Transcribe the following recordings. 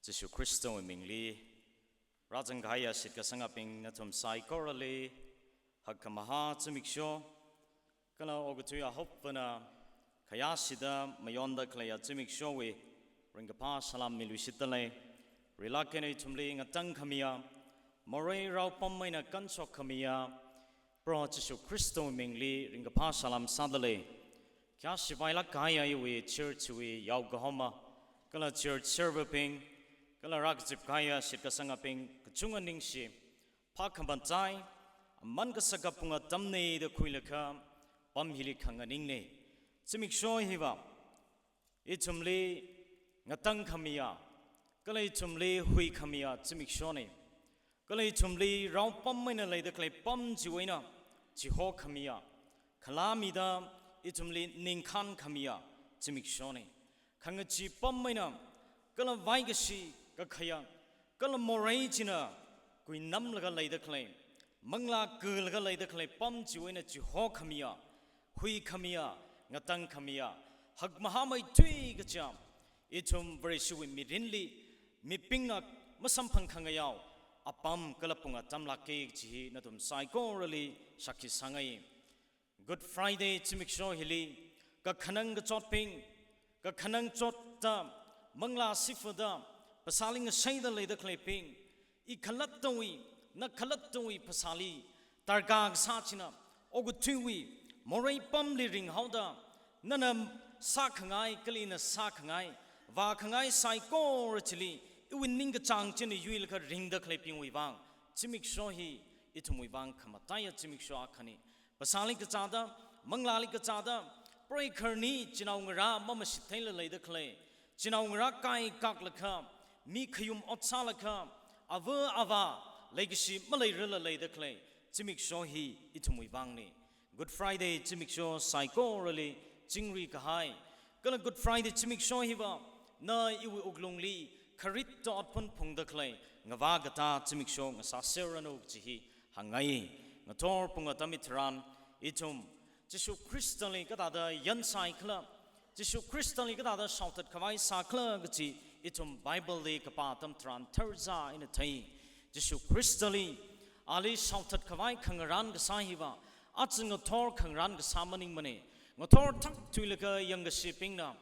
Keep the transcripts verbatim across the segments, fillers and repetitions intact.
Jishu Khristawui mingli, rāzangkahaiya shitkasangabing nathum saikorali, hakkhamahā zimiksho, kala okathui ahaupvana khayāshida mayonda khaleiya zimikshowui ringkaphā salam miluishitdalei. Rilāk eina ithumli ngatangkhamiya, morei raopam eina kanshokkhamiya, Proho Jishu Khristawui mingli ringkaphā salam sādalei. Khayāshi pailāk kahaiya iwui church wui yaokahoma, kala church serverbing, kala rākazipkahaiya shitkasangabing kachunga ningshi, phākhamachai, aman kasaka pung atamna da khuilaga, apam hili khanganingne. Zimiksho hiva, ithumli ngatangkhamiya, kala ithumli huikhamiya zimikshone. Kala ithumli raopam eina leida khalei apam chiwui eina chihokhamiya, khalāmida ithumli ningkhānkhamiya zimikshone. Khangachee apam eina, kala vaikashi kakhaya, kala morei china kuinamlaga leida khalei, manglā kalaga leida khalei apam chiwui eina chihokhamiya, huikhamiya, ngatangkhamiya, hakmahāmeithui kachiya, ithum Vareshiwui mirinli, mibingna masamphangkhangayao apam kala pung atam lāke kachi hi nathum saikorali shākhi sāngai. Good Friday zimiksho hili, kakhanang kachotbing, kakhanang chotda, manglā sifada, phasāli ngashaida leida khaleibing, ikhalattawui, nakhalattawui phasāli, darkar kasā china, okathuiwui, morei apamli ringhaoda, nana sākhangai, kala ina sākhangai, vākhangai saikora chili, iwui ningkachāng china yuilaga ringda khaleibingwui vang, zimiksho hi ithumwui vang khamataiya zimiksho akhane. Phasāli kazāda, manglāli kazāda, proikharni chinaongarā mamashit theilala leida khalei, chinaongarā kaikhaklaga, mi khayum ot sālaga, ava avā leikashi maleirala leida khalei, zimiksho hi ithumwui vangne. Good Friday zimiksho saikorali chingri kahai, kala Good Friday zimiksho hiva, na iwui wuklungli kharit otphun phungda khalei, ngavā katā zimiksho ngasāserranu kachi hi hāngngai. Ngathor pung atam hitharan, ithum Jishu Khristali kathāda yan saikhala, Jishu Khristali kathāda shaothat khavai sākhala kachi, ithum Bible li kapā atam tharan tharzā eina thei. Jishu Khristali, ali shaothat khavai khangarān kasā hiva, aja ngathor khangarān kasā maningmane, ngathor thak thuilaga yangkashibingna,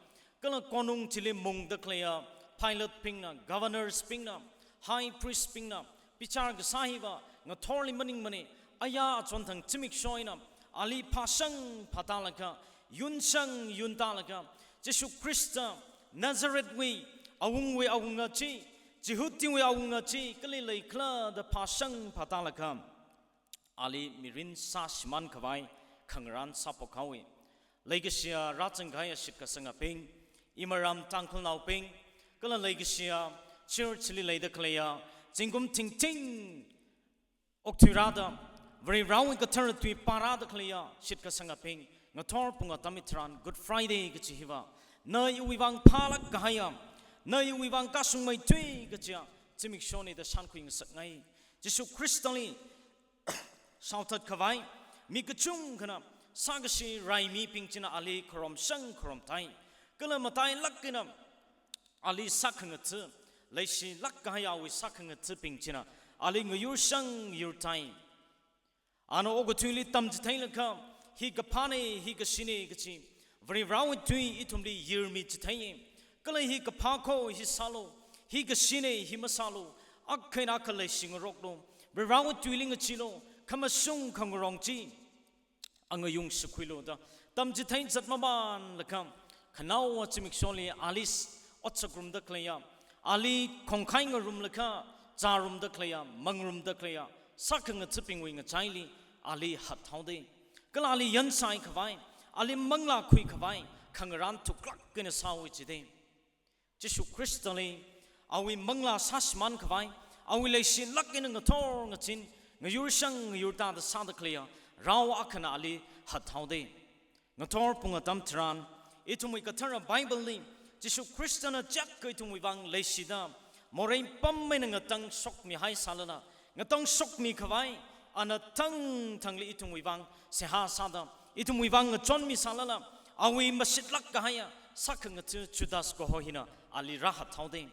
kala konung chili mungda khaleiya, pilotbingna, governors bingna, high priest bingna, bichar kasā hiva, ngathorli maningmane, aya achonthang zimiksho eina, ali phāshang phātālaga, yunshang yuntālaga, Jishu Khrista, Nazarethwui, awungwui awunga chi, Jihudiwui awunga chi, kali leikhala da phāshang phātālaga, ali mirin sāshimān khavai khangarān sāphok haowe. Leikashiya rāzangkahaiya shitkasangabing, imaram Tangkhulnaobing, kala leikashiya church li leida khaleiya, zingkum thingthing okthuirāda, Varewui kathara tui pārāda khaleiya shitkasangabing, ngathor pung atam hitharan Good Friday kachi hiva, na iwui vang phālāk kahaiya, na iwui vang kashungmeithui kachiya zimikshone da shānkhui ngasakngai. Jishu Khristali shaothat khavai, mi kachungkhana, sākashi raimibing china ali kharomshang kharomtai, kala matailāk eina ali sākhangatha, leishilāk kahaiya awui sākhangathābing china ali ngayurshang yurtai. Ana okathuili tamchitheilaga, hi kaphāne, hi kashine kachi, Varewui tui ithumli yirmichitheiye. Kala hi kaphā kho, hi sālu, hi kashine, hi masālu, akha eina akha leishingaroklu, Varewui tuili ngacheelu, khamashung khangarong chi angayung shakhuilu da tamchithei zatmamānlaga, khanaowa zimiksholi ali s-, otsakrumda khaleiya, ali khongkhai ngarumlaga, zārumda khaleiya, mangarumda khaleiya, sākhangathabingwui ngachaili ali hathaode. Kala ali yansai khavai, ali manglā khui khavai khangarān thuklāk eina sāhaowe jide. Jishu Khristali, awui manglā sāshimān khavai, awui leishilāk eina ngathor ngazin, ngayurshang ngayurtāda sāda khaleiya rao akhana ali hathaode. Ngathor pung atam tharan, ithumwui kathara Bible li, Jishu Khristana chiyākha ithumwui vang leishida, morei pam eina ngatangshokmihai sālala, ngatangshokmi khavai, ana thangthangli ithumwui vang seihā sāda, ithumwui vang ngachonmi sālala, awui mashitlāk kahaiya sākhangatha Judas kaho hina ali rāhathaode.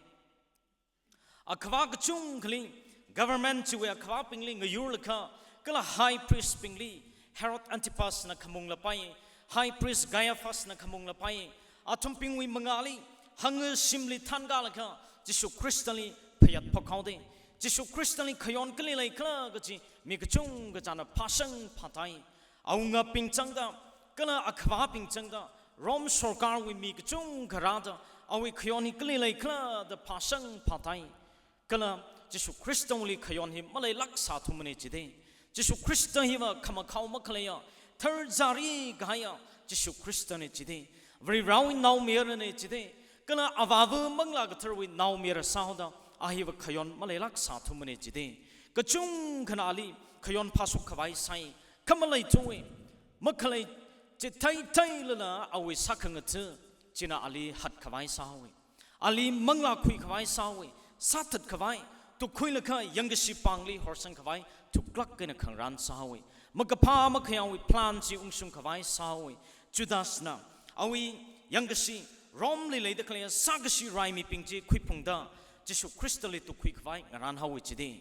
Akhavā kachungkhali, government chiwui akhavābingli ngayurlaga, kala high priest bingli, Herod Antipasna khamunglapai, high priest Caiaphasna khamunglapai, athumbingwui mangāli, hangashimli thankalaga, Jishu Khristali phayat phokhaoda, Jishu Khristali khayon kali leikhala kaji, mi kachungkachāna phāshang phātai. Awungabing zangda, kala akhavābing zangda, Rome sorkarwui mi kachungkha rāda, awui khayon hi kali leikhala da phāshang phātai. Kala Jishu Khristali khayon hi maleilāk sāthumana jida. Jishu Khrista hiva khamakhao makhaleiya, tharzari kahaiya, Jishu Khristana jida. Varivarāwui naomayarana jida. Kala Avāva Manglā Katharawui naomayara sāhaoda, a hiva khayon maleilāk sāthumana jida. Kachungkhana ali khayon phāshok khavai sai, khamaleithuwa, makhalei, chithei theilala awui sākhangatha china ali hatkhavai sāhaowa. Ali manglā khuikhavai sāhaowa, sāthatkhavai, tukhuilaga yangkashi pāngli horsangkhavai thuklāk eina khangarān sāhaowa. Makaphā makhayāwui plan chi ungshungkhavai sāhaowa. Judasna, awui yangkashi, Romeli leida khalei sākashi raimibing chi khuiphungda, Jishu Khristali tukhuikhavai ngarānhaowa jida.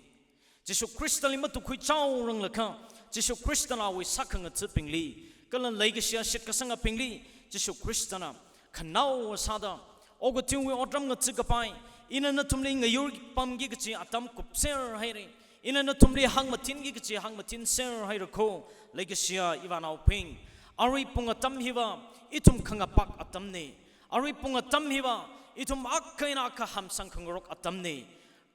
Jishu Khristali matukhui chaoranglakha, Jishu Khristana awui sākhangathabingli, kala leikashiya shitkasangabingli, Jishu Khristana khanao sāda, okathuiwui otram ngatha kapai, ina nathumli ngayurpamki kachi atam kupser haira, ina nathumli hāngmathinki kachi hāngmathinser haira kho, leikashiya ivānaobing. Arui pung atam hiva, ithum khangapak atamna. Arui pung atam hiva, ithum akha eina akha hamsang khangarok atamna.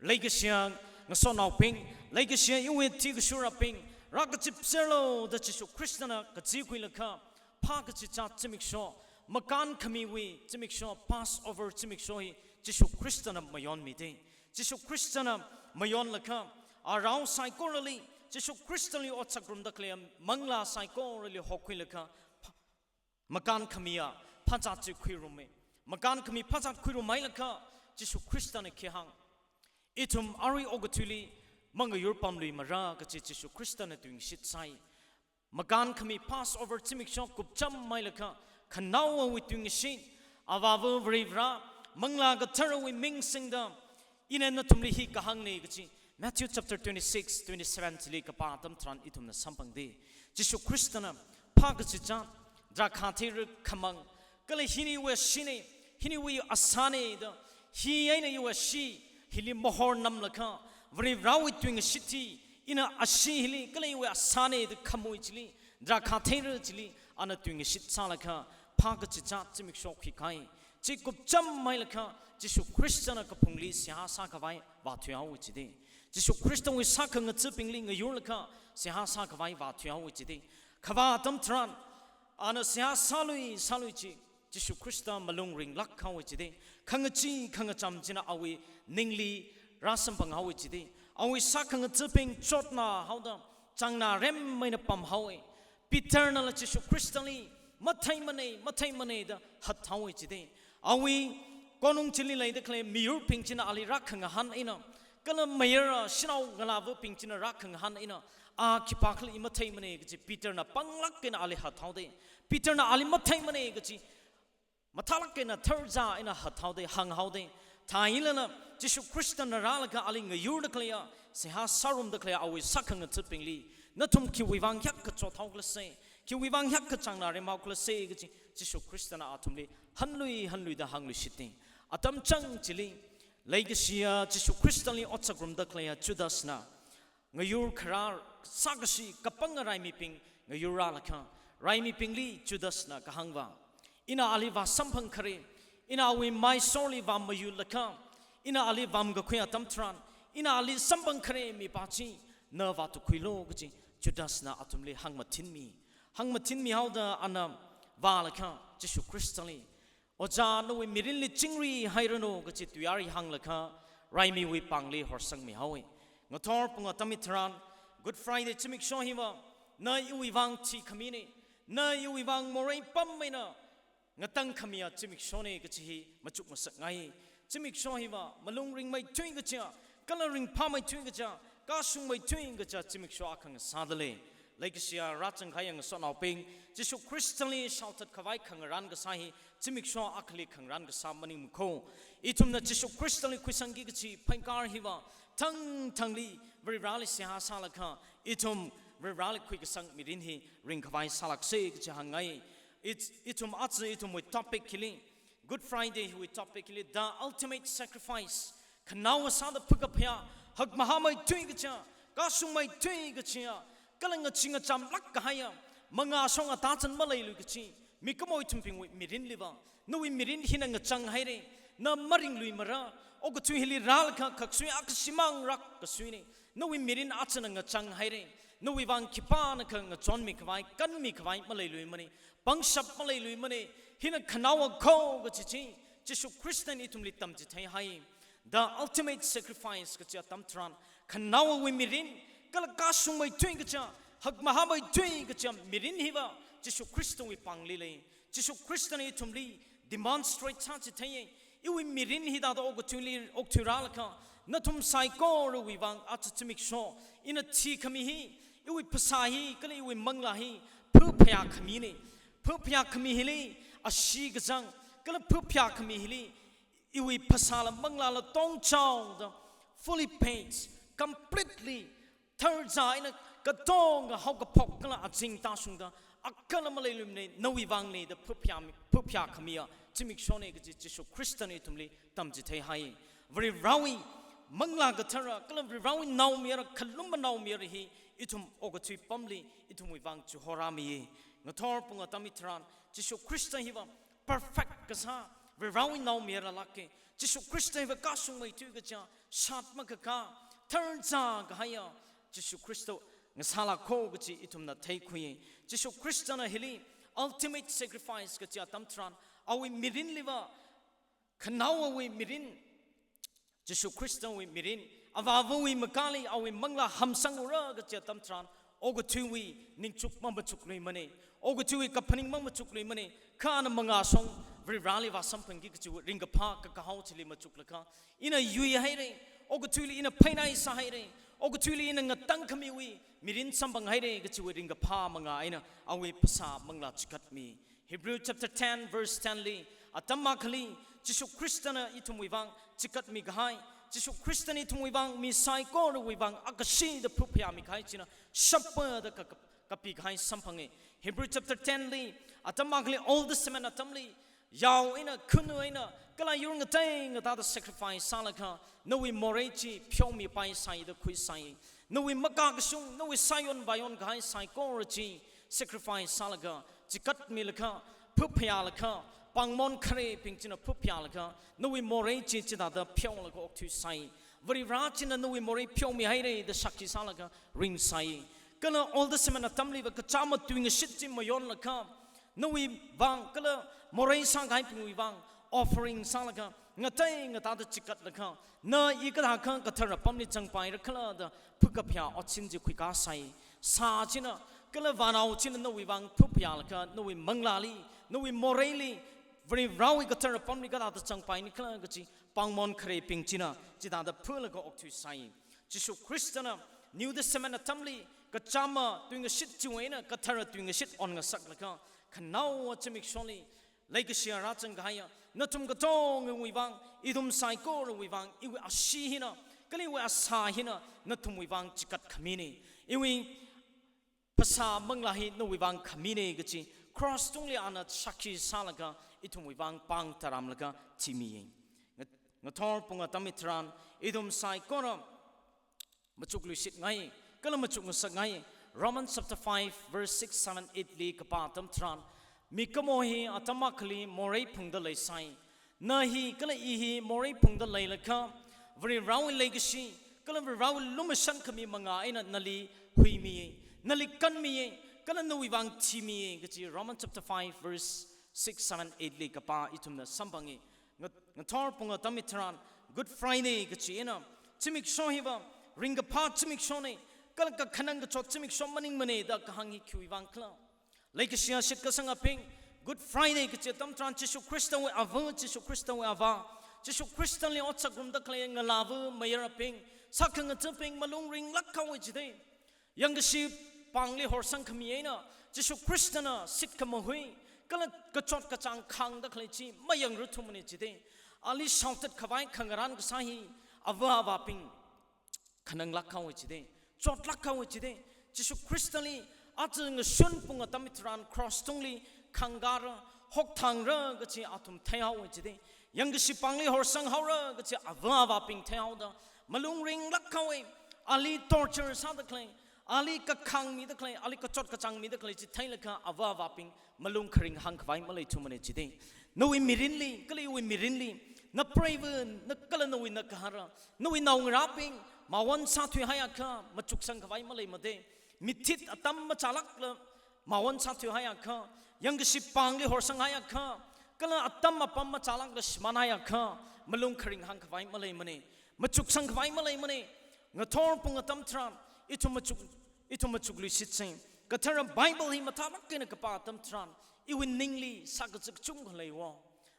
Leikashiya ngasotnaobing, leikashiya iwui athishurabing, rākazipserlu da Jishu Khristana kazikhuilaga, phā kachichā zimiksho, makānkhamiwui zimiksho, Passover zimiksho hi Jishu Khristana mayonmida. Jishu Khristana mayonlaga, arao saikorali, Jishu Khristali otsak ngarumda khalei manglā saikorali hokhuilaga, makānkhamiya phāzat chi khuiruma. Makānkhami phāzat khuirumhailaga, Jishu Khristana khi hāng, ithum arui okathuili mangayurpamluimara kachi Jishu Khristana tuingashit sai. Makānkhami Passover zimiksho kupchamhailaga, khanaowawui tuingashit, Avāva Varivarā, Manglā Katharawui ming singda, ina nathumli hi kahāngna kachi, Matthew chapter twenty-six, twenty-seven chili kapā atam tharan ithumna samphangda. Jishu Khristana phā kachichā, drakhātheira khamang, kala hina iwui ashina, hina iwui asāna da, hi eina iwui ashee, hili mahor namlaga, Varivarāwui tuingashit hi, ina ashee hili, kala iwui asāna da khamui chili, drakhātheira chili, ana tuingashit sālaga, phā kachichā zimiksho khuikahai. Chi kupchamhailaga, Jishu Khristana kaphungli seihā sākhavai vāthuihaowa jida. Jishu Khristawui sākhangathabingli ngayurlaga, seihā sākhavai vāthuihaowa jida. Khavā atam tharan, ana seihā sālui, sālui chi, Jishu Khrista malung ringlāk haowa jida. Khangachee, khangacham china awui ningli rāsamphang haowa jida. Awui sākhangathabing chotna haoda, chāngnā rem eina pamhaowa. Peternala Jishu Khristali, matheimana, matheimana da hathaowa jida. Awui konung chili leida khalei miyurbing china ali rākhangahān eina, kala mayara shanao ngalāvabing china rākhangahān eina, a khipākhala i matheimana kachi Peterna panglāk eina ali hathaoda. Peterna ali matheimana kachi, mathālāk eina tharzā eina hathaoda, hānghaoda. Thāilala, Jishu Khristana rālaga ali ngayurda khaleiya, seihā sārumda khaleiya awui sākhangathabingli, nathum khiwuivang hiyākha chothaokhala se, khiwuivang hiyākha chāngnā remhaokhala se kachi, Jishu Khristana athumli hanlui, hanluida hāngluishitda. Atam chang chili, leikashiya Jishu Khristali otsak ngarumda khaleiya Judasna, ngayur kharā sākashi kapanga raimibing ngayur rālaga, raimibingli Judasna kahāngva, ina ali vāsamphangkhare, ina awui maisorli vāmayutlaga, ina ali vāmkakhui atam tharan, ina ali samphangkhare mipā chi, na vātukhuilu kachi, Judasna athumli hāngmathinmi. Hāngmathinmihaoda ana vālaga, Jishu Khristali, Ojā, nawui mirinli chingri hairanu kachi tuiyār hi hānglaga, raimiwui pāngli horsangmihaowa. Ngathor pung atam hitharan, Good Friday zimiksho hiva, na iwuivang thikhamina, na iwuivang morei pam eina ngatangkhamiya zimikshona kachi hi machuk ngasakngai. Zimiksho hiva, malung ringmeithui kaja, kala ringphāmeithui kaja, kashungmeithui kaja zimiksho akha ngasāda lei. Leikashiya rāzangkahaiya ngasotnaobing, Jishu Khristali shaothat khavai khangarān kasā hi zimiksho akhali khangarān kasā maningmana kho. Ithumna Jishu Khristali khuisangki kachi phaikar hiva thangthangli Varivarali seihā sālaga, ithum Varivarali khuikasang mirin hi ringkhavai sālāksa kachi hāngngai. It, ithum aja ithumwui topic hili, Good Friday hiwui topic hili, the ultimate sacrifice. Khanaowa sāda phukaphayā, hakmahāmeithui kachiya, kashungmeithui kachiya, kala ngachee ngachamlāk kahaiya, mangā shong atazan maleilui kachi, mikumo ithumbingwui mirinliva, nawui mirin hina ngachang haira, na maringluimara, okathui hili rālaga khaksui akashimang rākasuina, nawui mirin achana ngachang haira, nawui vang khipānakha ngachonmi khavai, kanmi khavai maleiluimana, pangshap maleiluimana, hina khanaowa kho kachi chi, Jishu Khristana ithumli tamchithei hai. The ultimate sacrifice kachi atam tharan, khanaowawui mirin, kala kashungmeithui kachiya, hakmahāmeithui kachiya mirin hiva, Jishu Khristawui pāngli lei. Jishu Khristana ithumli demonstrate sāchitheiya. Iwui mirin hithāda okathuili okthui rālaga, nathum saikorawui vang aja zimiksho ina thikhami hi, iwui phasā hi, kala iwui manglā hi, phuphayā khamina. Phuphayā khami hili, ashee kachang, kala phuphayā khami hili, iwui phasāla manglāla tongchaoda, fully paid, completely, tharzā eina katonga haokaphok kala azing tāshungda, akhala maleiluimana, nawui vangna da phuphayā mi, phuphayā khamiya zimikshona kachi Jishu Khristana ithumli tamchithei hai. Varivarawui Manglā Kathara, kala Varivarawui naomayara, khalumma naomayara hi, ithum okathui pamli, ithumwui vang chihorāmiya. Ngathor pung atam hitharan, Jishu Khrista hiva perfect kasā, Varivarawui naomayaralāka. Jishu Khrista hiva kashungmeithui kachiya, shat makakā, tharzā kahaiya Jishu Khrista ngasālāk kho kachi ithumna theikhuiya. Jishu Khristana hili ultimate sacrifice kachi atam tharan, awui mirinliva, khanaowawui mirin, Jishu Khristawui mirin, avāvawui makali awui manglā hamsangra kachi atam tharan, okathuiwui ningchuk mamachukluimana, okathuiwui kaphaning mamachukluimana, kha ana mangā shong Varivarali vāsamphangki kachiwui ringkaphā kakahao chili machuklaga, ina yuihaira, okathuili ina phainai sāhaira, okathuili ina ngatangkhamiwui mirin samphanghaira kachiwui ringkaphā mangā eina awui phasā manglā chikatmi. Hebrew chapter ten verse ten li, atam akhali, Jishu Khristana ithumwui vang chikatmi kahai, Jishu Khristana ithumwui vang mi saikorawui vang akashida phuphayāmi kahai china shapa da ka, ka, kapi kahai samphanga. Hebrew chapter ten li, atam akhali Old Testament atamli, yao eina, khunu eina, kala yur ngatei ngatāda sacrifice sālaga, nawui morei chi pheomipaisai da khuisai. Nawui makakashung, nawui sāyon vāyon kahai saikora chi sacrifice sālaga, chikatmilaga, phuphayālaga, pāngmon kharebing china phuphayālaga, nawui morei chi chithāda pheolaga okthuisai. Varivara china nawui morei pheomihaira da shākhi sālaga ringsai. Kala Old Testament atamliva kachāma tuingashit chi mayonlaga, nawui vang kala morei sākahaibingwui vang offering sālaga, ngatei ngatāda chikatlaga, na i kathākha kathara pamli zangpaira khala da phukaphayā otsin chi khuikāsai. Sā china, kala vānao china nawui vang phuphayālaga, nawui manglāli, nawui moreili, Varivarawui kathara pamli kathāda zangpaini khala kachi pāngmon kharebing china chithāda phulaga okthuisai. Jishu Khristana New Testament atamli kachāma tuingashit chiwui eina kathara tuingashit onngasaklaga, khanaowa zimiksholi leikashiya rāzang kahaiya, nathum katongawui vang, ithum saikorawui vang, iwui ashee hina, kala iwui asā hina, nathumwui vang chikatkhamina. Iwui phasā manglā hi nawui vang khamina kachi cross tungli ana shākhi sālaga, ithumwui vang pāng tharamlaga thimiya. Nga-, ngathor pung atam hitharan, ithum saikora machukluishitngai, kala machukngasakngai. Romans chapter five, verse six, seven, eight li kapā atam tharan, mikumo hi atam akhali morei phungda leisai. Na hi kala i hi morei phungda leilakha, Varivarawui leikashi, kala Varivarawui lumashan khami mangā eina nali huimiya, nali kanmiya, kala nawui vang thimiya kachi Romans chapter five, verse six, seven, eight li kapā ithumna samphanga. Nga-, ngathor pung atam hitharan, Good Friday kachi eina, zimiksho hiva, ringkaphā zimikshona, kala kakhanang kachot zimiksho maningmana da kahāng hi khiwui vang khala. Leikashiya shitkasangabing, Good Friday kachi atam tharan Jishu Khristawui ava, Jishu Khristawui avā, Jishu Khristali otsak ngarumda khalei ngalāva mayarabing, sākhangathabing malung ringlāk haowa jida. Yangkashi pāngli horsang khami eina, Jishu Khristana shitkamahui, kala kachot kachāng khāngda khalei chi mayangrarthumana jida. Ali shaothat khavai khangarān kasā hi, ava avābing khananglāk haowa jida, chotlāk haowa jida. Jishu Khristali aja ngashun pung atam hitharan cross tungli khangkāra, hokthāngra kachi athum theihaowa jida. Yangkashi pāngli horsanghaora kachi ava avābing theihaoda malung ringlāk haowa. Ali torture sāda khalei, ali kakhāng mida khalei, ali kachot kachāng mida khalei chi theilaga ava avābing malung kharinghāng khavai maleithumana jida. Nawui mirinli, kala iwui mirinli, napreiva, na kala nawui nagahara, nawui naongarābing mawon sāthuihaiakha machuksang khavai maleimada. Mithit atam machālākla mawon sāthuihaiakha, yangkashi pāngli horsanghaiakha, kala atam apam machālākla shimānhaiakha, malung kharinghāng khavai maleimana, machuksang khavai maleimana. Ngathor pung atam tharan ithum machuk, ithum machukluishitsa. Kathara Bible hi mathālāk eina kapā atam tharan, iwui ningli sākazat kachungkha leiwo,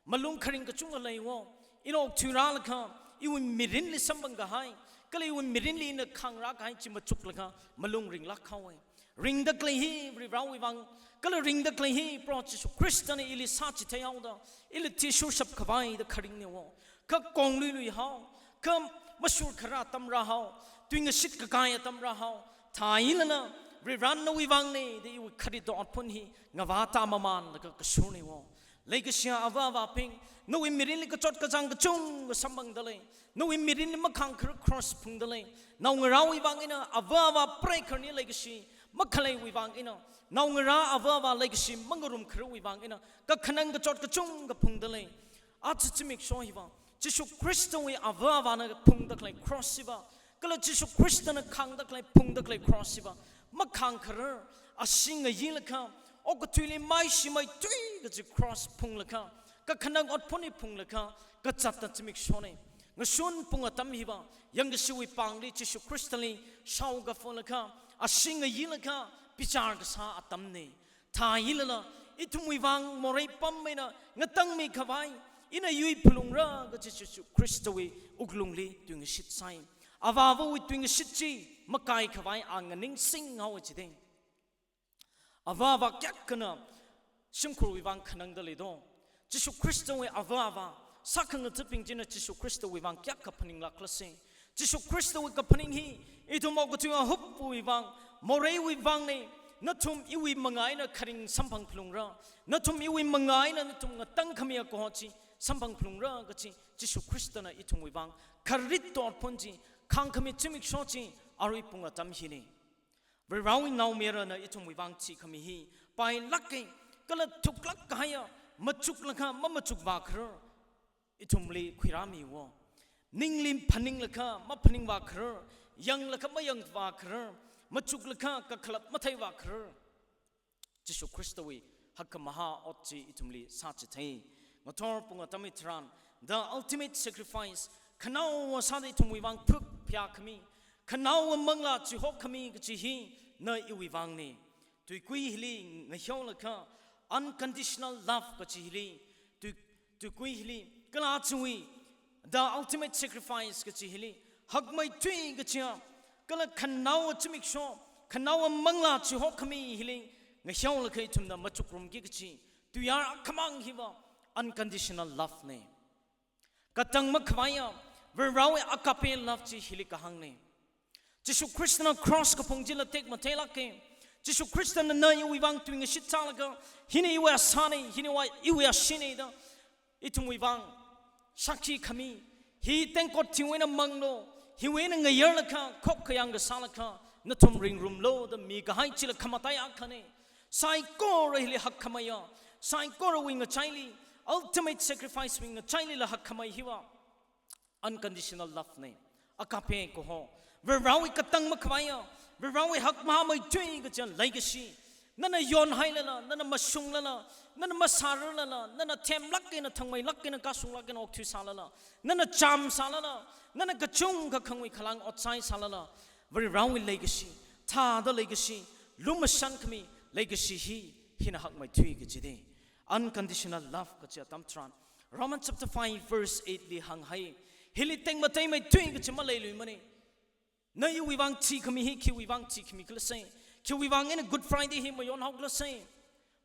malung kharing kachungkha leiwo. Ina okthuirālaga iwui mirinli samphang kahai, kala iwui mirinli ina khāngrā kahai chi machuklaga malung ringlāk haowa. Ringda khalei hi Varivarawui vang, kala ringda khalei hi Proho Jishu Khristana ili sāchitheihaoda, ili thishurshap khavai da kharingnewo. Kha kongluiluihao, kha mashur kharā atam rāhao, tuingashit kakai atam rāhao, thāilala Varivarana nawui vangna da iwui kharit otphun hi ngavāta mamānlaga kashurnewo. Leikashiya ava avābing, nawui mirinli kachot kachāng kachungkha samphangda lei, nawui mirinli makhāngkharar cross phungda lei. Naongarāwui vang eina, ava avā preikhararni leikashi makhaleiwui vang eina, naongarā ava avā leikashi mangarumkhararwui vang eina kakhanang kachot kachungkha phungda lei. Aja zimiksho hiva, Jishu Khristawui ava avāna phungda khalei cross hiva, kala Jishu Khristana khāngda khalei, phungda khalei cross hiva makhāngkharar, ashee ngayilaga, okathuili maishimeithui kaji cross phunglaga, kakhanang otphun hi phunglaga kazatda zimikshona. Ngashun pung atam hiva, yangkashiwui pāngli Jishu Khristali shaokafalaga, ashee ngayilaga bichar kasā atamna. Thāilala, ithumwui vang morei pam eina ngatangmi khavai, ina yuiphalungra kaji Jishu Khristawui wuklungli tuingashit sai. Avāvawui tuingashit chi makai khavai a nganingsinghaowa jida. Ava avā kayākhana shimkhurwui vang khanangda leido? Jishu Khristawui ava avā sākhangathabing china Jishu Khristawui vang kayākha phaninglākla se. Jishu Khristawui kaphaning hi ithum okathui ahupwui vang, moreiwui vangna. Nathum iwui manga eina kharing samphangphalungra. Nathum iwui manga eina nathum ngatangkhami kaho chi samphangphalungra kaji Jishu Khristana ithumwui vang kharit otphun chi khāngkhami zimiksho chi arui pung atam hina. Varivarawui naomayarana ithumwui vang thikhami hi pailāka, kala thuklāk kahaiya, machuklaga mamachukvākharar ithumli khuirāmiwo. Ningli phaninglaga maphaningvākharar, yanglaga mayangvākharar, machuklaga kakhalat matheivākharar, Jishu Khristawui hakkhamahā ot chi ithumli sāchithei. Ngathor pung atam hitharan, the ultimate sacrifice, khanaowa sāda ithumwui vang phuk phayākhami, khanaowa manglā chihokhami kaji hi na iwui vangna. Tuikui hili ngahiolaga, unconditional love kaji hili, tui, tuikui hili, kala chiwui, the ultimate sacrifice kaji hili, hakmeithui kajiya, kala khanaowa zimiksho, khanaowa manglā chihokhami hili ngahiolaga ithumna machukrumki kaji tuiyār akhamang hiva unconditional love na. Katang makhavaiya, Varivarawui agape love chi hili kahāngna. Jishu Khristana cross kaphung chila tekmatheilāka. Jishu Khristana na iwui vang tuingashit sālaga, hina iwui asāna, hina iwui, iwui asheena da ithumwui vang shākhi khami, hi tengkot hiwui eina manglo, hiwui eina ngayarlaga, khokkha yangkasālaga, nathum ringrumlo da mikahai chila khamataiya akhana. Saikora hili hakkhameiya, saikorawui ngachaili, ultimate sacrifice wui ngachailila hakkhamei hiva unconditional love na. Agape kaho, Varivarawui katang makhavaiya, Varivarawui hakmahāmeithui kajiya leikashi. Nana yonhailala, nana mashunglala, nana masārarlala, nana themlāk eina, thangmeilāk eina, kashunglāk eina okthuisālala, nana chāmsālala, nana kachungkha khangui khalang otsaisālala, Varivarawui leikashi, thāda leikashi, lumashan khami leikashi hi, hina hakmeithui kajida. Unconditional love kaji atam tharan, Romans chapter five verse eight li hānghai. Hili tekmateimeithui kaji maleiluimana. Na iwui vang thikhami hi khiwui vang thikhami khala se? Khiwui vang eina Good Friday hi mayon haokhala sai?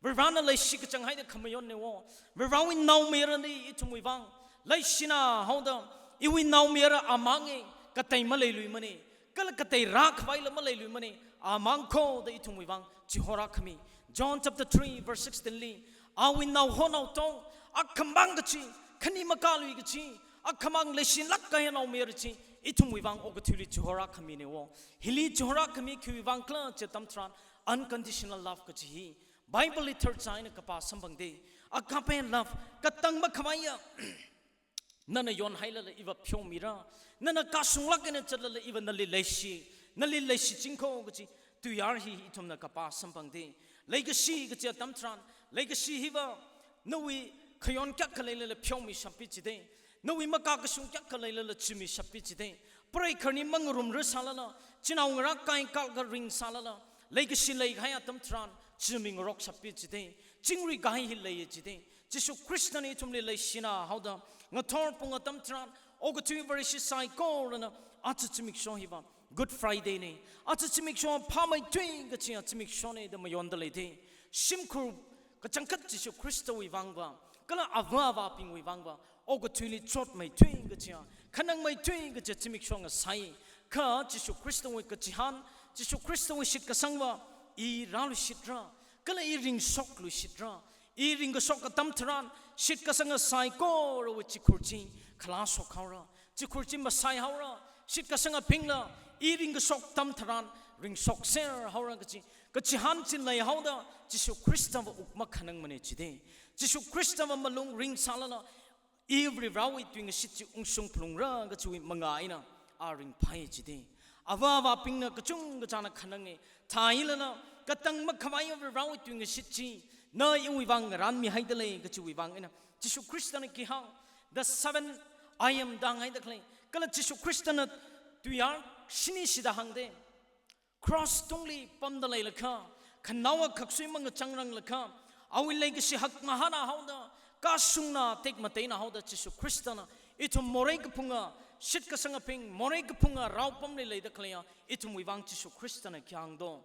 Varivarana leishi kachang haida khamayon ne wo. Varivarawui naomayarana ithumwui vang leishina haoda, iwui naomayara amang e, katei maleiluimane, kala katei rākhavaila maleiluimane, amang kho da ithumwui vang chihorākhami. John chapter three verse sixteen li, awui naoho naoto akhamang kachi, khani makālui kachi, akhamang leishinlāk kahai naomayara chi ithumwui vang okathuili chihorākhami ne wo. Hili chihorākhami khiwui vang khala chi atam tharan, unconditional love kachi hi Bible li tharchā eina kapā samphangda, agape love, katang makhavaiya. Nana yonhailala iva pheomira, nana kashunglāk eina chatlala iva nali leishi, nali leishiching kho kachi tuiyār hi ithumna kapā samphangda. Leikashi kachi atam tharan, leikashi hiva nawui khayon kayākha leilala pheomishappi jida, nawui makakashung kayākha leilala chimishappi jida. Preigaharni mangarumra sālala, chinaongarā kaikalkha ringsālala, leikashi leikahai atam tharan chimingarokshappi jida. Chingri kahai hi leiya jida. Jishu Khristana ithumli leishina haoda, ngathor pung atam tharan, okathui Vareshi saikorana aja zimiksho hiva Good Friday ne, aja zimiksho phāmeithui kachi zimikshone da mayonda leida. Shimkhur kachangkhat Jishu Khristawui vangva, kala ava avābingwui vangva okathuili chotmeithui kachi, khanangmeithui kachi zimiksho ngasai. Kha Jishu Khristawui kachihān, Jishu Khristawui shitkasangva, i rāluishitra, kala i ringshokluishitra. I ringkashok atam tharan, shitkasanga saikorawui chikhur chi khalāshok haora, chikhur chi masai haora. Shitkasangabingla i ringkashok atam tharan ringshokser haora kachi kachihān chi leihaoda, Jishu Khristava wuk makhanangmane jida. Jishu Khristava malung ringsālala, i Varivarawui tuingashit chi ungshung phalungra kachiwui manga eina a ringphai jida. Ava avābingna kachungkachāna khanange, thāilala katang makhavaiya Varivarawui tuingashit chi na iwui vang ngarānmihaida lei kachiwui vang eina Jishu Khristana khi hāng, the seven I am da hānghaida khalei, kala Jishu Khristana tuiyār shini shida hāngda, cross tungli pamda leilakha, khanaowa khaksui mangachangranglakha, awui leikashi hakmahāna haoda, kashungna tekmateina haoda Jishu Khristana ithum morei kaphunga, shitkasangabing morei kaphunga raopamli leida khaleiya ithumwui vang Jishu Khristana khi hāng do?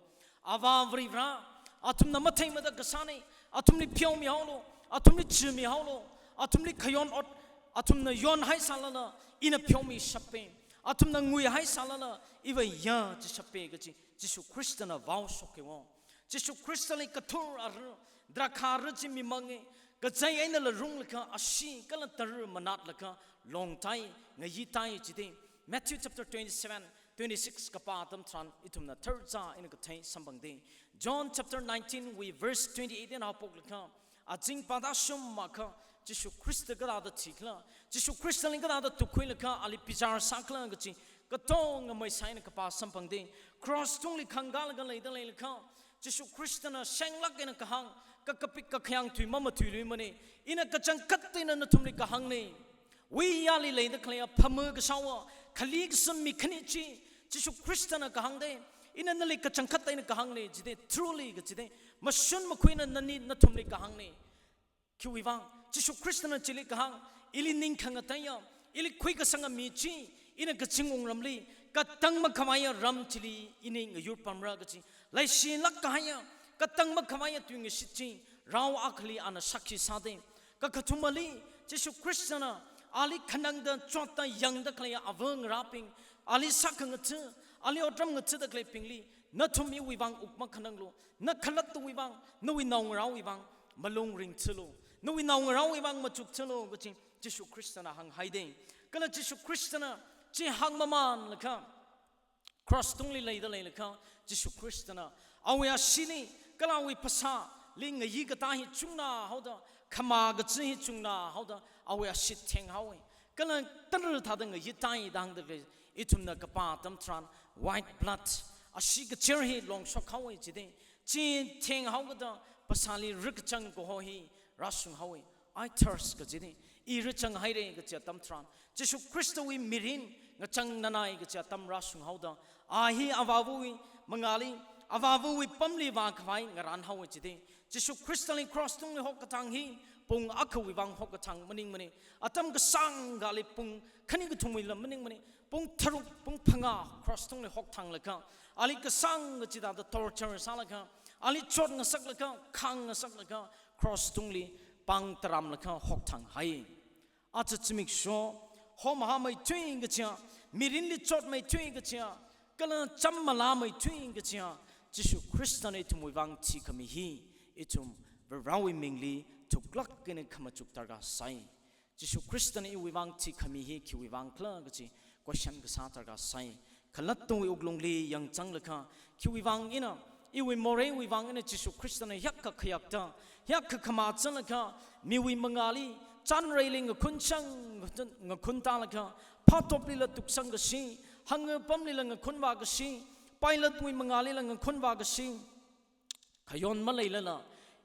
Ava Varivara, athumna matheimada kasāne, athumli pheomihaolu, athumli chimihaolu, athumli khayon ot athumna yonhaisālala ina pheomishappa, athumna nguihaisālala iva yāchishappa kachi Jishu Khristana vaoshoke wo. Jishu Khristali kathur ara, drakha ara chi mimange, kazei einala runglakha ashee kala tara manatlaga longtai, ngayitai jida. Matthew chapter twenty-seven, twenty-six kapā atam tharan ithumna tharchā eina kathei samphangda. John chapter nineteen wui verse twenty-eight eina haophoklaga, azing pāda shumakha Jishu Khrista kathāda thikhala, Jishu Khristali kathāda tukkhuilakha ali bichar sākhala kachi katonga maisai eina kapā samphangda. Cross tungli khangkālaga leida leilakha, Jishu Khristana shenglāk eina kahāng, kakapik kakhayang tui mamathuiluimane, ina kachangkhat eina nathumli kahāngne. Wuiyali leida khaleiya phama kashaowa khali kasā mi khani chi Jishu Khristana kahāngda, ina nali kachangkhat eina kahāngne jida, truly kajida, mashun makhuina nani nathumli kahāngne. Khiwui vang? Jishu Khristana chili kahāng, ili ning khangateiya, ili khuikasanga mi chi ina kazing wungramli, katang makhavaiya ram chili ini ngayurpamra kachi, leishilāk kahaiya, katang makhavaiya tuingashit chi rao akhali ana shākhi sāda. Kakathumali, Jishu Khristana ali khanangda chotda yangda khaleiya ava ngarābing, ali sākhangatha, ali otram ngathada khaleibingli nathum iwui vang wuk makhananglu, na khalattawui vang, nawui naongarāwui vang malung ringthalu, nawui naongarāwui vang machuk thalu kachi Jishu Khristana hānghaida. Kala Jishu Khristana chi hāngmamanlaga, cross tungli leida leilakha, Jishu Khristana awui asheeli kala awui phasāli ngayi katā hi chungna haoda, khamā kachi hi chungna haoda, awui ashee thenghaowa. Kala tara thāda ngayitai da hāngda khalei, ithumna kapā atam tharan, white blood, ashee kacher hi longshokhaowa jida. Chi thenghaokada phasāli rikachang kaho hi rāshunghaowa. I thirst kajida, i rachang haira kachi atam tharan, Jishu Khristawui mirin ngachang nanai kachi atam rāshunghaoda, a hi avāvawui mangāli, avāvawui pamli vākhavai ngarānhaowa jida. Jishu Khristali cross tungli hokkatang hi pung akhawui vang hokkatang maningmane. Atam kasāngkhali pung khani kathumwuila maningmane. pung tharuk, pung phangā cross tungli hokthanglaga, ali kasāng kachida da torture sālaga, ali chotngasaklaga, khangngasaklaga, cross tungli pāng taramlaga hokthang hai. Aja zimiksho, homahāmeithui kachiya, mirinli chotmeithui kachiya, kala cham malāmeithui kachiya, Jishu Khristana ithumwui vang thikhami hi, ithum Varewui mingli thuklāk eina khamachuk darkar sai. Jishu Khristana iwui vang thikhami hi khiwui vang khala kachi question kasā darkar sai. Khalattawui wuklungli yangzanglaga, khiwui vang eina, iwui moreiwui vang eina Jishu Khristana hiyākha khayakta, hiyākha khamachānlaga, miwui mangāli, chanreili ngakhunchang, ngakhun, ngakhuntālaga, phātoplila tuksang kashi, hangapamlila ngakhunvā kashi, Pilatewui mangālila ngakhunvā kashi, khayon maleilala,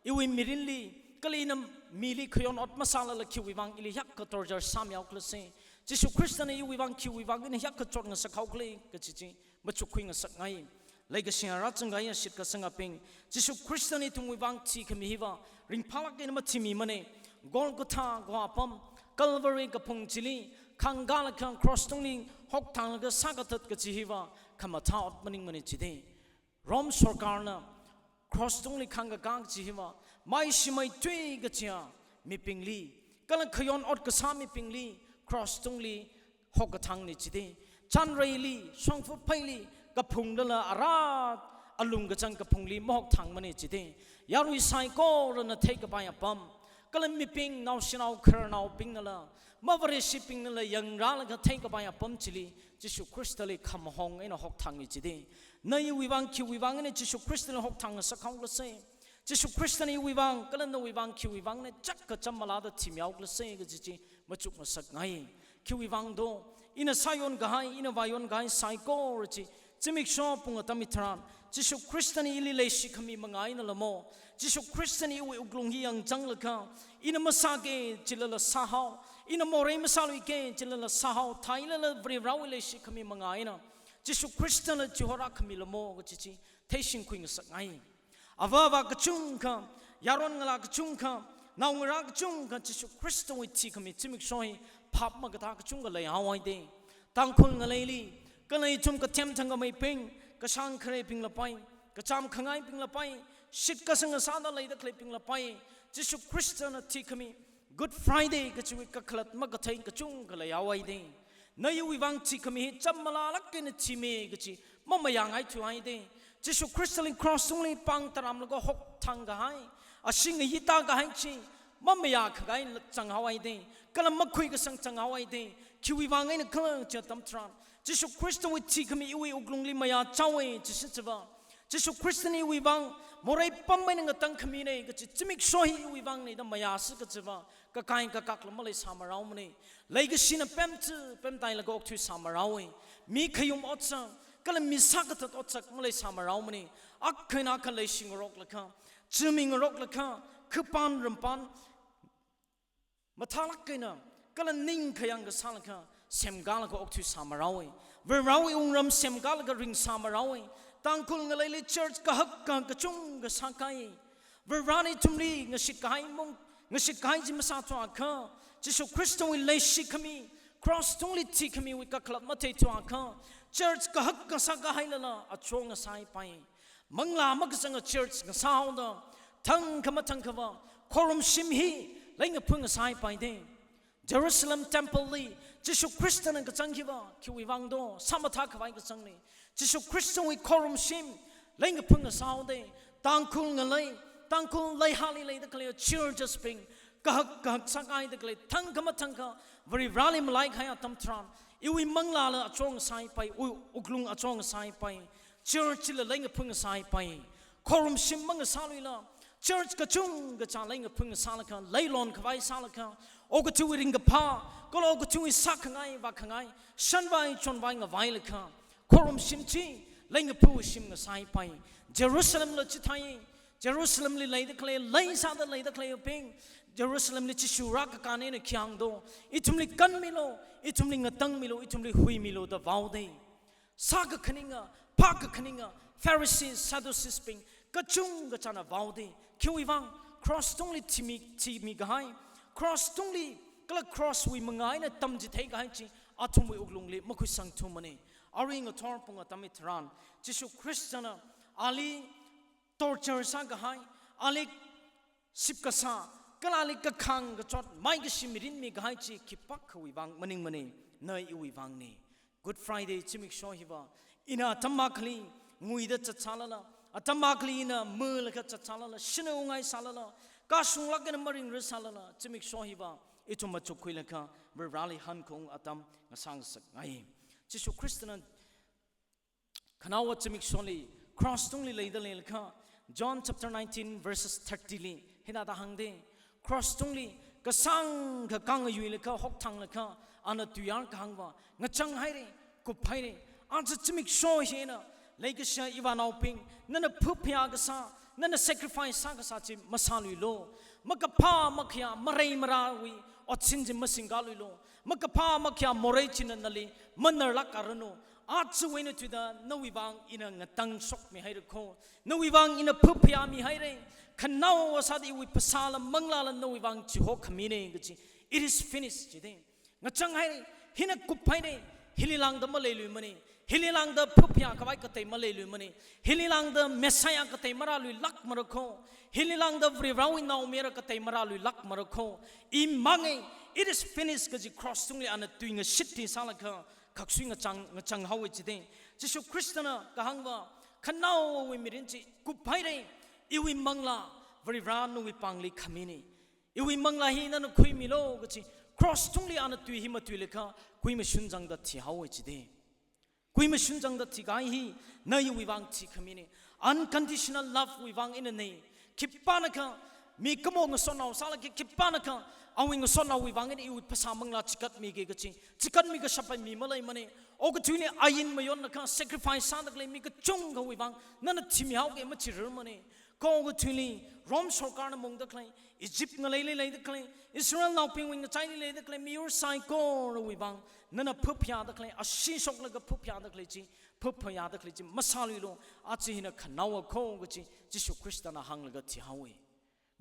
iwui mirinli, kala ina mili khayon ot masālala khiwui vang ili hiyākha torture sāmihaokhala se. Jishu Khristana iwui vang khiwui vang eina hiyākha chotngasakhaokhala kachi chi machukkhuingasakngai. Leikashi rāzangkahaiya shitkasangabing, Jishu Khristana ithumwui vang thikhami hiva, ringphālāk eina mathimimana. Golgotha kaho apam, Calvary kaphung chili, khangkālaga cross tungli hokthanglaga sākathat kachi hiva, khamathā ot maningmana jida. Rome sorkarna cross tungli khangkakā kachi hiva, maishimeithui kachiya mibingli, kala khayon ot kasā mibingli cross tungli hokkathangna jida. Chanreili, shongfa pheili, kaphunglala arat alung kachang kaphungli mahokthangmana jida. Yarui saikorana theikapai apam, kala mibing naoshinao khararnaobingnala, mavareshibingnala yangrālaga theikapai apam chili, Jishu Khristali khamahong eina hokthangna jida. Na iwui vang khiwui vang eina Jishu Khristali hokthang ngasakhaokhala se. Jishu Khristana iwui vang, kala nawui vang khiwui vang eina chak kacham malāda thimihaokhala se kachi chi machukngasakngai. Khiwui vang do, ina sāyonkahai, ina vāyonkahai saikora chi, zimiksho pung atam hitharan, Jishu Khristana ili leishikhami manga einala mo, Jishu Khristana iwui wuklung hi yangzanglaga, ina masāki jilala sāhao, ina morei masāluiki jilala sāhao, thāilala Varivarawui leishikhami manga eina Jishu Khristana chihorākhamila mo kachi chi theishingkhuingasakngai. Avā avā kachungkha, yaron ngalā kachungkha, naongarā kachungkha Jishu Khristawui thikhami zimiksho hi phap makatā kachungkha leihaowa jida. Tangkhul ngaleili, kala ithum kathem thangkhameibing, kashāng khareibinglapai, kachām khangaibinglapai, shitkasang sāda leida khaleibinglapai, Jishu Khristana thikhami Good Friday kachiwui kakhalat makathei kachungkha leihaowa jida. Na iwui vang thikhami hi cham malālāk eina thimi kachi mamayāngaithuwa jida. Jishu Khristali cross tungli pāng taramlaga hokthangkahai, ashee ngayi tākahai chi mamayākhangai zanghaowa jida, kala makhuikasang zanghaowa jida. Khiwui vang eina khala chi atam tharan, Jishu Khristawui thikhami iwui wuklungli mayāchaowa jisi chiva, Jishu Khristana iwui vang morei pam eina ngatangkhamina kachi zimiksho hi iwui vangna da mayāsi kachiva, kakai kakakla maleisāmaraomana. Leikashina pemchi pemtailaga okthuisāmaraowa. Mi khayum otsak, kala mi sākathat otsak maleisāmaraomana. Akha eina akha leishingaroklaga, chimingaroklaga, khipān rampān mathālāk eina, kala ningkhayang kasālaga, semkalaga okthuisāmaraowa. Varivarawui wungram semkalaga ringsāmaraowa. Tangkhul ngaleili church kahak kahak kachungkha sākahai. Varivarana ithumli ngashitkahai mung, ngashitkahai chi masāthuakha, Jishu Khristawui leishikhami, cross tungli thikhamiwui kakhalat matheithuakha, church kahak kasā kahailala achon ngasāpai. Manglā makazanga church ngasāhaoda, thangkha mathangkhava, khorumshim hi leingaphung ngasāpai jida. Jerusalem temple li Jishu Khristana kazang hiva khiwui vang do, sāmathākhavai kazangna. Jishu Khristawui khorumshim leingaphung ngasāhaoda, Tangkhul ngalei, Tangkhul leihali leida khalei churches bing, kahak kahak sākahaida khalei, thangkha mathangkha, Varivarali malaikahai atam tharan, iwui manglāla achon ngasāpai, u-, wuklung achon ngasāpai, church la leingaphung ngasāpai. Khorumshim mangasāluila, church kachungkha chi leingaphung ngasālaga, leilonkhavai sālaga, okathuiwui ringkaphā, kala okathuiwui sākhangai vākhangai, shanvai chonvai ngavailaga, khorumshim chi leingaphungwui shim ngasāpai. Jerusalemla chithāi, Jerusalemli leida khalei, leisāda leida khaleibing, Jerusalemli Jishu rākakān eina khi hāng do, ithumli kanmilu, ithumli ngatangmilu, ithumli huimilu da vaoda. Sākakhaninga, phākakhaninga, Pharisees, Sadducees bing kachungkha china vaoda. Khiwui vang, cross tungli thimi, thimikahai, cross tungli, kala cross wui manga eina tamchitheikahai chi athumwui wuklungli makhuisangthumana. Arui ngathor pung atam hitharan, Jishu Khristana ali torture sākahai, ali sipkasā, kala ali kakhang kachot, maikashi mirin mikahai chi khipākhawui vang maningmana, na iwui vangna. Good Friday zimiksho hiva, ina atam akhali nguida zatsālala, atam akhali ina melaga zatsālala, shanaongai sālala, kashunglāk eina maringra sālala, zimiksho hiva ithum machukkhuilaga Vareli hankhaung atam ngasāngasakngai. Jishu Khristana khanaowa zimiksholi, cross tungli leida leilakha, John chapter nineteen verses thirty li hithāda hāngda, cross tungli kasāngkha kangayuilakha, hokthānglakha, ana tuiyār kahāngva, ngachang haira, kup haira. Aja zimiksho hina, leikashiya ivānaobing, nana phaphayā kasā, nana sacrifice sākasā chi masāluilu. Makaphā makhayā marei marāwui otsin chi masingkaluilu. Makaphā makhayā morei china nali manarlākaranu. Ajawui eina thuida nawui vang ina ngatangshokmihaira kho. Nawui vang ina phaphayāmihaira. Khanaowa sāda iwui phasāla manglāla nawui vang chihokhamina kaji. It is finished jida. Ngachang haira, hina kup haira, hili lāngda maleiluimana. Hili lāngda phaphayā khavai katei maleiluimana. Hili lāngda Messiah katei marāluilākmara kho. Hili lāngda Varivarawui naomayara katei marāluilākmara kho. I manga, it is finished kaji cross tungli ana tuingashit chi sālaga khaksui ngachang, ngachang haowa jida. Jishu Khristana kahāngva, khanaowui mirin chi kup haira, iwui manglā Varivara nawui pāngli khamina. Iwui manglā hi nana khuimilu kaji, cross tungli ana tui hi matuilakha, kuimashun zangda thihaowa jida. Kuimashun zangda thikahai hi, na iwui vang thikhamina. Unconditional love wui vang einana. Khipānakha, mikumo ngasotnao sālakha, khipānakha, awui ngasotnaowui vang eina iwui phasā manglā chikatmiki kaji, chikatmi kashappai mi maleimana. Okathuili ain mayonlakha, sacrifice sāda khalei mi kachungkhawui vang, nana thimihaoki machirarmana. Kha okathuili, Rome sorkarna mungda khalei, Egypt ngaleili leida khalei, Israelnaobingwui ngachaili leida khalei miyur saikorawui vang, nana phaphayāda khalei, ashee shoklaga phaphayāda khalei chi, phaphayāda khalei chi masāluilu. Aja hina khanaowa kho kaji, Jishu Khristana hānglaga thihaowa.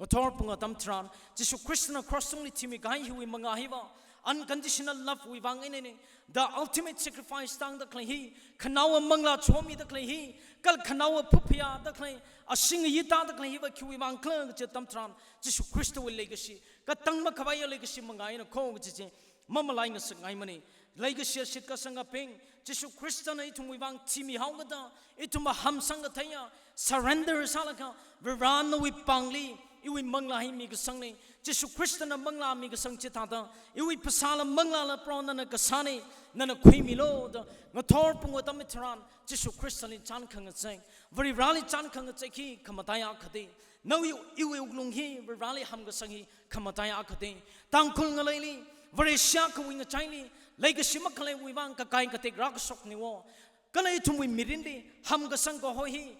Ngathor pung atam tharan, Jishu Khristana cross tungli thimikahai hiwui mangā hiva, unconditional love wui vang einana, the ultimate sacrifice tāngda khalei hi, khanaowa manglā chomida khalei hi, kala khanaowa phaphayāda khalei, ashee ngayi tāda khalei hiva khiwui vang khala kaji atam tharan, Jishu Khristawui leikashi, katang makhavaiya leikashi mangā eina kho kaji chi, mamalai ngasakngaimana. Leikashiya shitkasangabing, Jishu Khristana ithumwui vang thimihaokada, ithumva hamsang katheiya, surrender sālaga, Varivara nawui pāngli, iwui manglā hi mikasangna. Jishu Khristana manglā mikasang chithāda, iwui phasāla manglāla Proho nana kasāna, nana khuimilu da, ngathor pung atam hitharan, Jishu Khristali chān khangachei, Varivarali chān khangachei hi khamataiya akhada. Nawui iwui wuklung hi Varivarali hamkasang hi khamataiya akhada. Tangkhul ngaleili, Vareshi akhawui ngachaili, leikashi makhaleiwui vang kakai katek rākashokniwo. Kala ithumwui mirinli, hamkasang kaho hi,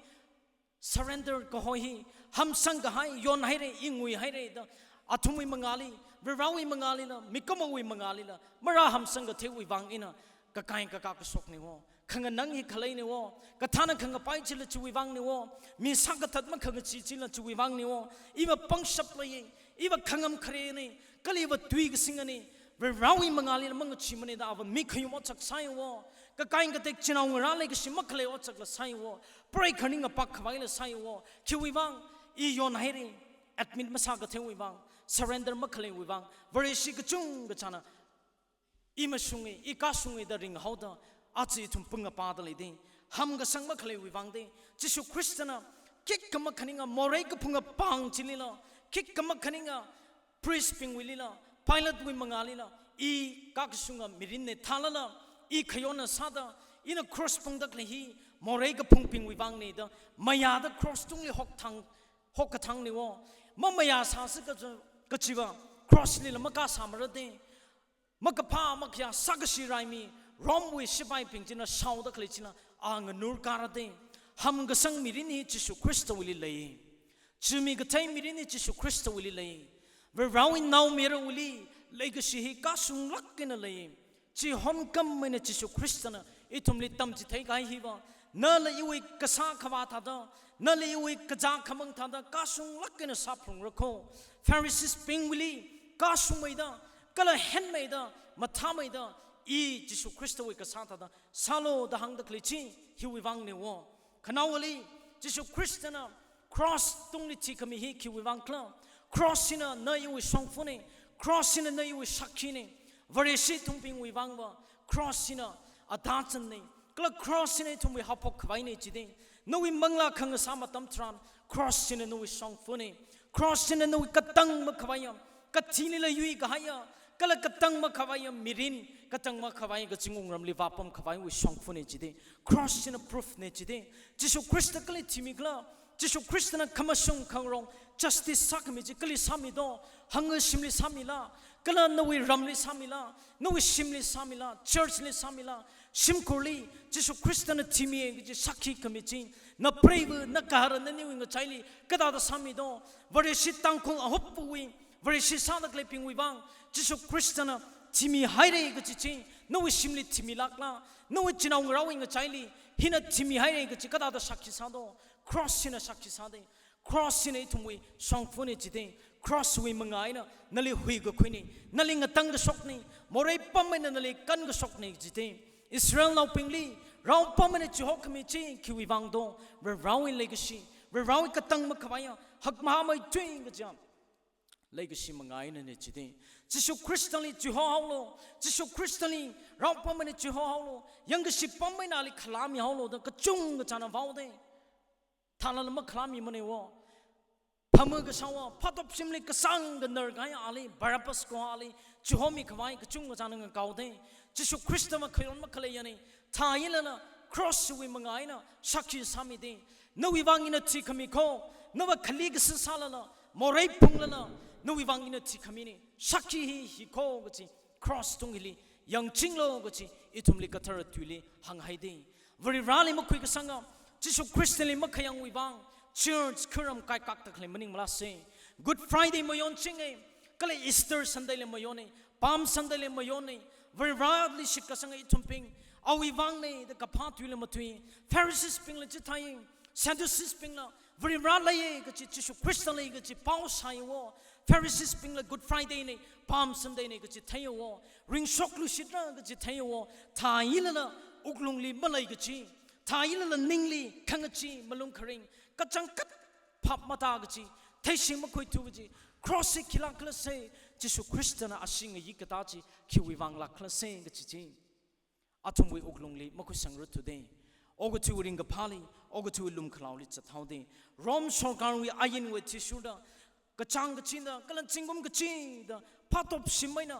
surrender kaho hi, hamsang kahai, yon haira, i ngui haira da, athumwui mangāli, Varivarawui mangālila, mikumowui mangālila, marāhamsang katheiwui vang eina, kakai kakā kashokniwo. Khanganang hi khaleiniwo, kathāna khangapai chila chiwui vangniwo, mi sākathat makhangachee chila chiwui vangniwo, iva pangshap leiya, iva khangam kharena, kala iva tui kasingana, Varivarawui mangālila mangacheemana da ava mi khayum otsak sāiwo, kakai katek chinaongarā leikashi makhalei otsakla sāiwo, pray kharing apak khavaila sāiwo, khiwui vang, i yon haira, admit masā katheiwui vang, surrender makhaleiwui vang, Vareshi kachungkha china, i mashunga, i kashunga da ringhaoda, aja ithum pungapāda leida. Hamkasang makhaleiwui vangda, Jishu Khristana, khikha makhaninga morei kaphunga pāng chilila, khikha makhaninga priest bingwuilila, Pilatewui mangālila, i kakashunga mirinna thālala, i khayonna sāda, ina cross pungda khalei hi, morei kaphungbingwui vangna da, mayāda cross tungli hokthang, hokkathangniwo. Mamayā sāsi kaja, kajiva, cross lila makasāmara da. Makaphā makhayā sākashi raimi, Romewui sipaibing china shaoda khalei china, a nganurkara da. Hamkasang mirin hi Jishu Khristawuili lei. Chimi kathei mirin hi Jishu Khristawuili lei. Varivarawui naomayarawuili leikashi hi kashunglāk eina lei. Chihon kham eina Jishu Khristana ithumli tamchitheikahai hiva, nala iwui kasā khavā thāda, nala iwui kazā khamang thāda, kashunglāk eina sāphalungra kho. Pharisees bingwuili, kashungmeida, kala henmeida, mathāmeida, I Jishu Khristawui kasā thāda sālu da hāngda khalei chi hiwui vangna wo. Khanaowali, Jishu Khristana cross tungli thikhami hi khiwui vang khala? Cross hina na iwui shongfana, cross hina na iwui sakhina. Vareshi ithumbingwui vangva cross hina atazanna, kala cross hina ithumwui haophok khavaina jida. Nawui manglā khangasā matam tharan cross hina nawui shongfana, cross hina nawui katang makhavaiya, kathilila yuikahaiya, kala katang makhavaiya mirin, katang makhavai kazing wungramli vāpam khavaiwui shongfana jida. Cross hina proof na jida. Jishu Khrista kali thimi khala? Jishu Khristana khamashung khangarong justice sākhami chi kali sāmi do? Hangashimli sāmila, kala nawui ramli sāmila, nawui shimli sāmila, church li sāmila, shimkhurli Jishu Khristana thimi kaji sakhi khami chi, na preiva, na kahara, naniwui ngachaili kathāda sāmi do? Vareshi Tangkhul ahupwui, Vareshi sāda khaleibingwui vang Jishu Khristana thimihaira kaji chi nawui shimli thimilākla? Nawui chinaongarāwui ngachaili hina thimihaira kaji kathāda sakhi sā do? Cross hina sakhi sāda. Cross hina ithumwui shongfana jida. Cross wui mangā eina nali huikakhuina, nali ngatangkashokna, morei pam eina nali kankashokna jida. Israelnaobingli rao pam eina chihokhami chi khiwui vang do? Varivarāwui leikashi, Varivarāwui katang makhavaiya hakmahāmeithui kaja leikashi mangā einana jida. Jishu Khristali chihohaolu, Jishu Khristali rao pam eina chihohaolu, yangkashi pam eina ali khalāmihaolu da kachungkachāna vaoda. Thālala makhalāmimana wo. Phamakashaowa, phatopshimli kasāngkha narkahai ali, Barabbas kaho ali chihomi khavai kachungkachāna ngakaoda. Jishu Khristava khayon makhaleiyana. Thāilala cross wui mangā eina sakhi sāmida. Nawui vang ina thikhami kho, nava khali kasā sālala, morei phunglala, nawui vang ina thikhamina, sakhi hi hi kho kaji cross tung hili yangchinglu kaji ithumli kathara tuili hānghaida. Varivarāli makhuikasanga, Jishu Khristali makhayangwui vang church kharam kaikakta khalei maningmala se. Good Friday mayonchinga, kala Easter Sunday la mayona, Palm Sunday la mayona. Varivarāli shitkasanga ithumbing awui vangna da kaphā tuila matui. Pharisees bingla chithāi, Sadducees bingla Varivarā leiya kaji, Jishu Khrista lei kaji pao sāya wo. Pharisees bingla Good Friday na, Palm Sunday na kaji theiya wo. Ringshokluishitra kaji theiya wo. Thāilala wuklungli malei kaji, thāilala ningli khangachee malung kharing, kachangkhat phap mata kaji, theishing makhuithu kaji, cross hi khilāk khala se, Jishu Khristana ashee ngayi katā chi khiwui vang lāk khala se kaji chi athumwui wuklungli makhuisangra thuda. Okathuiwui ringkaphāli, okathuiwui lumkhalaoli zathaoda. Rome sorkarwui ainwui athishurda, kachāng kachida, kala zingkum kachida, phatopshim eina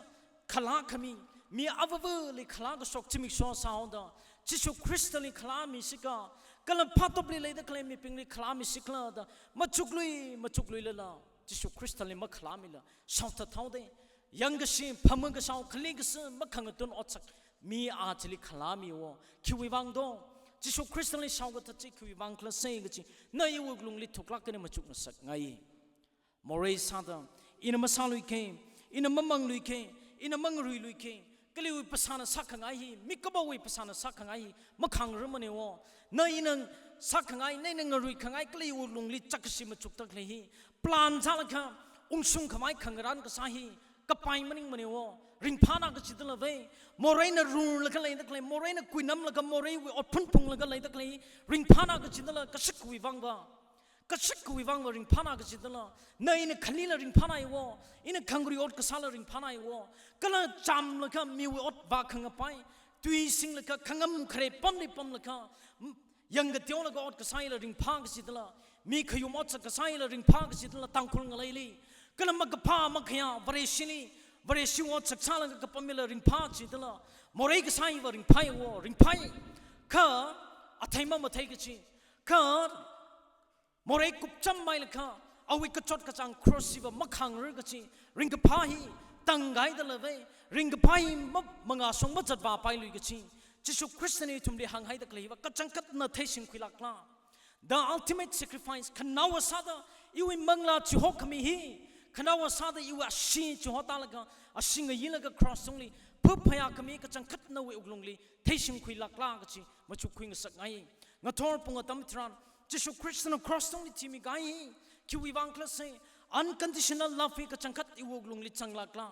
khalākhami, mi avāvali khalākashok zimiksho sāhaoda, Jishu Khristali khalāmisi kha, kala phatopli leida khalei mibingli khalāmisi khala da machuklui, machukluilala, Jishu Khristali makhalāmila shaothathaoda. Yangkashi, phamakashao, khali kasā makhangatun otsak mi a chili khalāmi wo. Khiwui vang do? Jishu Khristali shaokathat chi khiwui vang khala se kaji na iwui wuklungli thuklāk eina machukngasakngai. Morei sāda, ina masāluikha, ina mamangluikha, ina mangaruiluikha, kaliwui phasāna sākhangai hi, mikapawui phasāna sākhangai hi makhangarumana wo. Na ina sākhangai, na ina ngaruikhangai, kaliwui wuklungli chākashi machukta khalei hi plan sālaga, ungshung khavai khangarān kasā hi kapai maningmana wo. Ringphāna kajidala ve, moreina rurlaga leida khalei, moreina kuinamlaga, moreiwui ot phungphunglaga leida khalei, ringphāna kajidala kashikwui vangva. Kashikwui vangva ringphāna kajidala, na ina khalila ringphānai wo, ina khangarui ot kasāla ringphānai wo, kala chāmlaga miwui ot vākhangapai, tui singlaga khangam khare pamli pamlaga, m-, yangkateolaga ot kasāla ringphā kajidala, mi khayum otsak kasāla ringphā kajidala, Tangkhul ngaleili, kala makaphā makhayā Vareshili, Vareshi otsak sālaga kapamla ringphā jidala, morei kasāva ringphāi wo, ringphāi. Kha athei mamathei kaji, kha morei kupcham mailaga, awui kachot kachāng cross hiva makhangra kaji, ringkaphā hi tangkahaidala ve, ringkaphā hi ma-, mangāshong mazatvāpailui kaji, Jishu Khristana ithumli hānghaida khaleiva kachangkhatna theishingkhuilākla? The ultimate sacrifice, khanaowa sāda iwui manglā chihokhami hi, khanaowa sāda iwui ashee chihotālaga, ashee ngayilaga cross tungli phaphayākhami kachangkhatnawui wuklungli theishingkhuilākla kaji machukkhuingasakngai. Ngathor pung atam tharan, Jishu Khristana cross tungli thimikahai hi khiwui vang khala se, unconditional love hi kachangkhat iwui wuklungli zanglākla?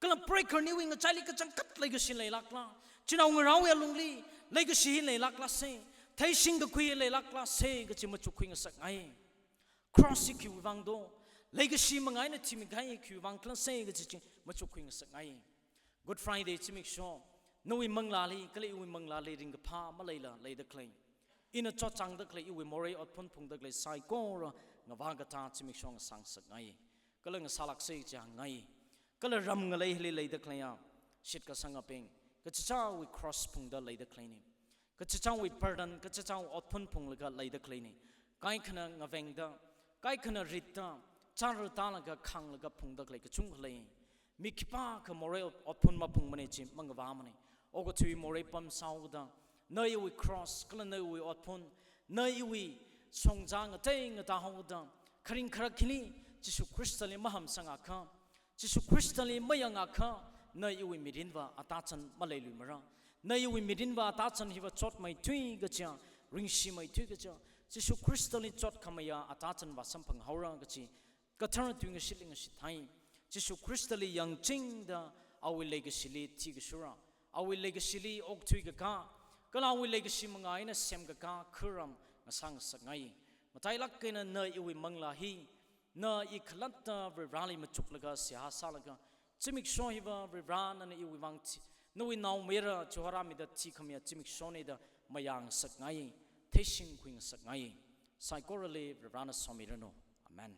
Kala preigahar aniwui ngachaili kachangkhat leikashi leilākla, chinaongarāwui alungli leikashi hi leilākla se, theishing kakhui hi leilākla se kachi machukkhui ngasak ngai. Cross hi khiwui vang do, leikashi manga eina thimikahai khiwui vang khala se kachi chi machukkhui ngasak ngai. Good Friday zimiksho, nawui manglāli kala iwui manglāli ringkaphā maleila leida khalei, ina chotchāngda khalei, iwui morei otphun phungda khalei saikora ngavā katā zimiksho ngasā ngasak ngai. Kala ngasālāk se chi hāngngai. Kala ram ngalei hili leida khaleiya shitkasangabing, kachichāwui cross phungda leida khaleina. Kachichāwui burden, kachichāwui otphun phunglaga leida khaleina. Kaikhana ngavengda, kaikhana ritta, chara tālaga khānglaga phungda khalei kachungkha lei. Mi khipākha morei ot-, otphun maphungmana chi mangavāmana. Okathui morei pamsāhaoda, na iwui cross kala na iwui otphun, na iwui shongza ngatei ngatāhaoda, kharing kharak hili Jishu Khristali mahamsangakha, Jishu Khristali mayangakha, na iwui mirinva atazan maleiluimara. Na iwui mirinva atazan hiva chotmeithui kaja, ringshimeithui kaja, Jishu Khristali chotkhameia atazanva samphanghaora kachi kathara tui ngashitli ngashithai. Jishu Khristali yangchingda awui leikashili thikashura, awui leikashili okthui kakā, kala awui leikashi manga eina semkakā kharam ngasā ngasak ngai. Matailāk eina na iwui manglā hi, na i khalatta Varivarāli machuklaga seihā sālaga, zimiksho hiva Varivarā nana iwui vang thi, nawui naomayara chihoramida thikhameiya zimikshona da mayā ngasak ngai, theishingkhui ngasak ngai. Saikorali Varivarāna somiranu. Amen.